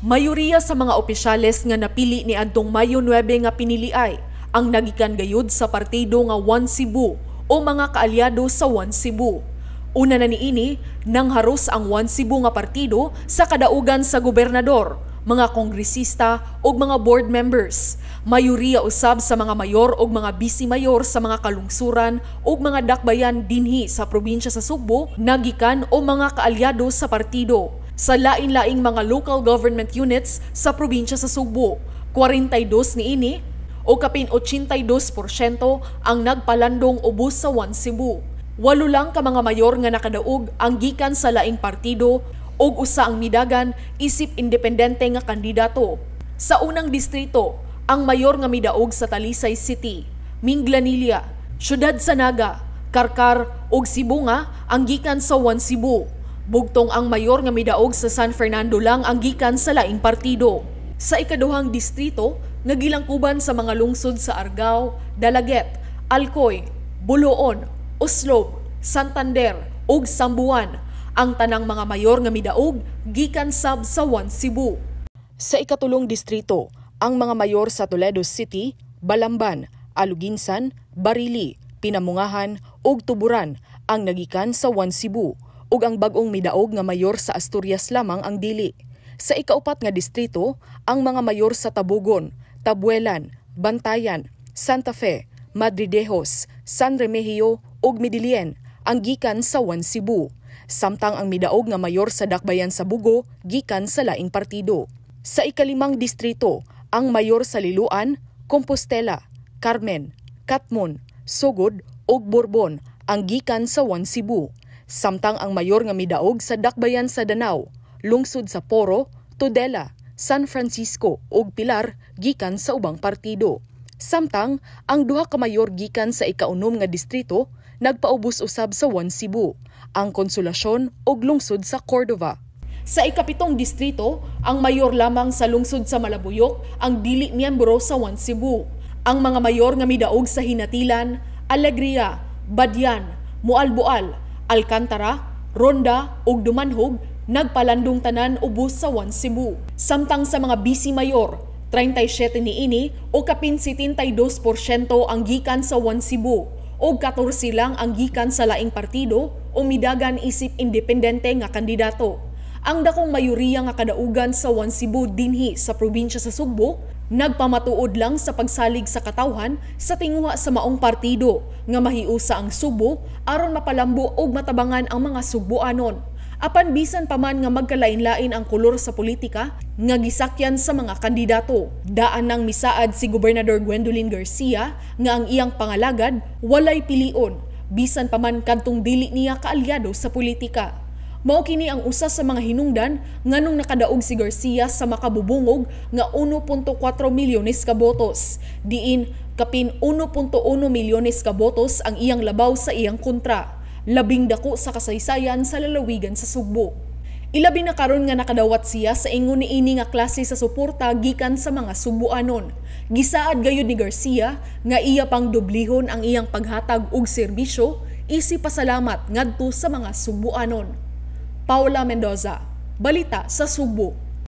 Mayoriya sa mga opisyales nga napili ni adtong Mayo 9 nga piniliay ang nagikan gayud sa partido nga One Cebu o mga kaalyado sa One Cebu. Una na niini, nangharos ang One Cebu nga partido sa kadaugan sa gobernador, mga kongresista ug mga board members. Mayoriya usab sa mga mayor ug mga vice-mayor sa mga kalungsuran ug mga dakbayan dinhi sa probinsya sa Sugbo nagikan o mga kaalyado sa partido. Sa lain-laing mga local government units sa probinsya sa Sugbo, 42 niini o kapin 82% ang nagpalandong ubos sa One Cebu. 8 lang ka mga mayor nga nakadaog ang gikan sa laing partido ug usa ang midagan isip independente nga kandidato. Sa unang distrito, ang mayor nga midaog sa Talisay City, Minglanilla, Syudad sa Naga, Carcar ug Sibonga ang gikan sa One Cebu. Bugtong ang mayor nga midaog sa San Fernando lang ang gikan sa laing partido. Sa ikaduhang distrito, nga gilangkuban sa mga lungsod sa Argao, Dalaguete, Alcoy, Boljoon, Oslob, Santander ug Samboan, ang tanang mga mayor nga midaog gikan sab sa One Cebu. Sa ikatulong distrito, ang mga mayor sa Toledo City, Balamban, Aloguinsan, Barili, Pinamungajan ug Tuburan ang nagikan sa One Cebu ug ang bag-ong midaog nga mayor sa Asturias lamang ang dili. Sa ikaupat nga distrito, ang mga mayor sa Tabogon, Tabuelan, Bantayan, Santa Fe, Madridejos, San Remigio ug Medellin ang gikan sa One Cebu. Samtang ang midaog nga mayor sa Dakbayan sa Bugo gikan sa laing partido. Sa ikalimang distrito, ang mayor sa Liloan, Compostela, Carmen, Catmon, Sogod ug Borbon ang gikan sa One Cebu. Samtang ang mayor nga midaog sa Dakbayan sa Danao, lungsod sa Poro, Tudela, San Francisco ug Pilar gikan sa ubang partido. Samtang ang duha ka mayor gikan sa ikaunom nga distrito nagpaubos usab sa One Cebu, ang Consolacion ug lungsod sa Cordova. Sa ikapitong distrito, ang mayor lamang sa lungsod sa Malabuyoc ang dili miyembro sa One Cebu. Ang mga mayor nga midaog sa Ginatilan, Alegria, Badian, Moalboal, Alcantara, Ronda ug Dumanjug nagpalandong tanan ubos sa One Cebu. Samtang sa mga vice mayor, 37 niini o kapin 72% ang gikan sa One Cebu ug 14 lang ang gikan sa laing partido o midagan isip independente nga kandidato. Ang dakong mayoriya nga kadaugan sa One Cebu dinhi sa probinsya sa Sugbo nagpamatuod lang sa pagsalig sa katawhan sa tinguha sa maong partido nga mahiusa ang Sugbo aron mapalambo og matabangan ang mga Sugboanon. Apan bisan pa man nga magkalain-lain ang kolor sa politika nga gisakyan sa mga kandidato. Daan nang misaad si Gobernador Gwendolyn Garcia nga ang iyang pangalagad walay pilion bisan pa man kadtong dili niya kaalyado sa politika. Mao kini ang usa sa mga hinungdan nganong nakadaog si Garcia sa makabubungog nga 1.4 milyones ka botos. Diin kapin 1.1 milyones ka botos ang iyang labaw sa iyang kontra. Labing dako sa kasaysayan sa lalawigan sa Sugbo. Ilabi na karon nga nakadawat siya sa ingon niini nga klase sa suporta gikan sa mga Sugboanon. Gisaad gayud ni Garcia nga iya pang dublihon ang iyang paghatag og serbisyo isip pasalamat ngadto sa mga Sugboanon. Paula Mendoza, Balita sa Sugbo.